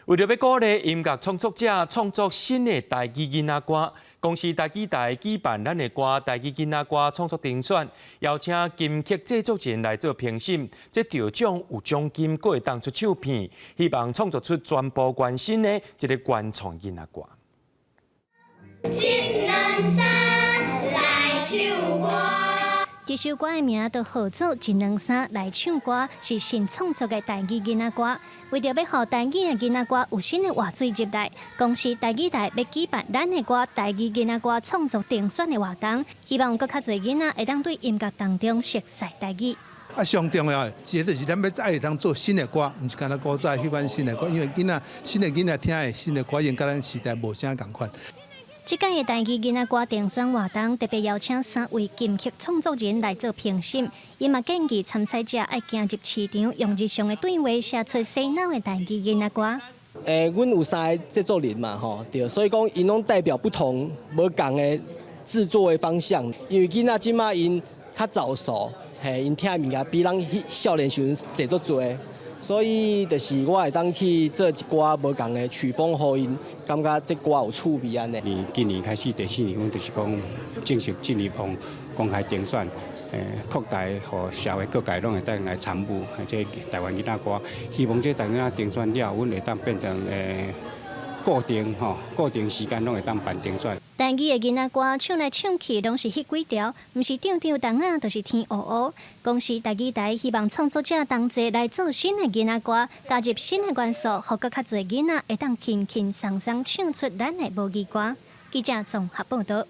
為著欲鼓勵音樂創作者創作新的台語囡仔歌，公視台語台舉辦咱的歌台語囡仔歌創作評選，邀請金曲製作人來做評審，這得獎有獎金，閣會當出唱片，希望創作出全部全新的一個原創囡仔歌。一兩三來唱歌。這首歌的名就號做《一兩三來唱歌》，是新創作的台語囡仔歌。為著欲予台語的囡仔歌有新的活水入來，公視台語台欲舉辦咱的歌台語囡仔歌創作評選的活動，希望有閣較濟囡仔會當對音樂當中熟悉台語。啊，上重要的，一個就是咱欲愛會當做新的歌，毋是干焦古早彼款新的歌，因為囡仔新的囡仔聽的新的歌，應佮咱時代無啥仝款。這屆的台語囡仔歌評選活動特別邀請三位金曲創作人來做評審，𪜶嘛建議參賽者愛行入市場，用日常的對話寫出洗腦的台語囡仔歌。阮有三個製作人嘛，吼，對，所以講𪜶攏代表不同無仝的製作的方向。因為囡仔這馬𪜶較早熟，嘿，𪜶聽的物件比咱少年時陣濟足濟。所以就是我會當去做一寡無仝的曲風，予𪜶感覺這歌有趣味按呢。今年開始第四年，阮就是講正式進入公公開徵選，擴大予社會各界攏會當來參與，這台灣囡仔歌。希望這台灣囡仔評選了，阮會當變成固定吼，固定時間攏會當辦評選。台語的囡仔歌唱來唱去，攏是彼幾條，毋是長長冬仔，就是天烏烏。公視台語台希望創作者同齊來做新的囡仔歌，加入新的元素，予閣較濟囡仔會當輕輕鬆鬆唱出咱的母語歌。記者綜合報導。